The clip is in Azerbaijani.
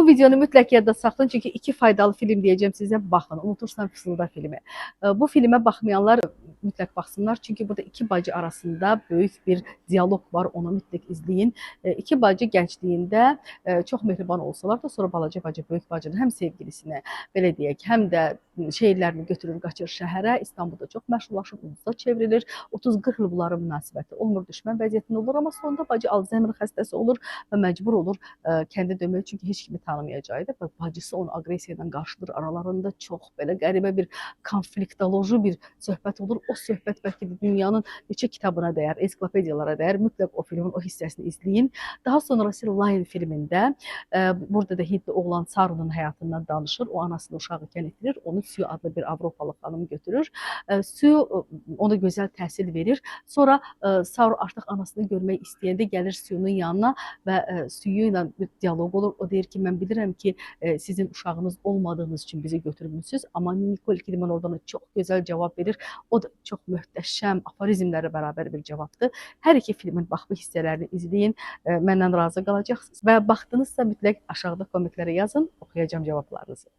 Bu videonu mütləq yadda saxlayın, çünki iki faydalı film deyəcəm sizə. Baxın, Unutursan Fısılda filmi. Bu filmə baxmayanlar mütləq baxsınlar, çünki burada iki bacı arasında böyük bir dialoq var, onu mütləq izləyin. İki bacı gəncliyində çox mehriban olsalar da, sonra balaca bacı böyük bacının həm sevgilisinə, belə deyək, həm də şeylərini götürür, qaçır şəhərə, İstanbulda çox məşhurlaşır, ulduza çevrilir. 30-40 il bunların münasibəti olmur, düşmən vəziyyətində olur, amma sonunda bacı Alzheimer xəstəsi olur və məcbur olur kəndə dönməyə, çünki heç kimi tanımayacaqdı və bacısı onu aqressiya ilə qarşılayır. Aralarında çox belə qəribə bir konfliktoloji bir söhbət olur. O söhbət bəlkə də dünyanın neçə kitabına dəyər, ensiklopediyalara dəyər. Mütləq o filmin o hissəsini izləyin. Daha sonrası Lion filmində burada da Hindli oğlan Sarunun həyatından danışır. O anasını uşaq ikən itirir. Onu Sue adlı bir Avropalı xanım götürür. Sue ona gözəl təhsil verir. Sonra Saru artıq anasını görmək istəyəndə gəlir Sue'nun yanına və Sue ilə bir dialoq olur. O deyir ki, mən bilirəm ki, sizin uşağınız olmadığınız üçün bizi götürmüsünüz, amma Nicole Kidman oradan çox gözəl cavab verir. O da çox möhtəşəm aforizmlərlə bərabər bir cavabdır. Hər iki filmin bax bu hissələrini izləyin, məndən razı qalacaqsınız və baxdınızsa mütləq aşağıda kommentlərə yazın, oxuyacağam cavablarınızı.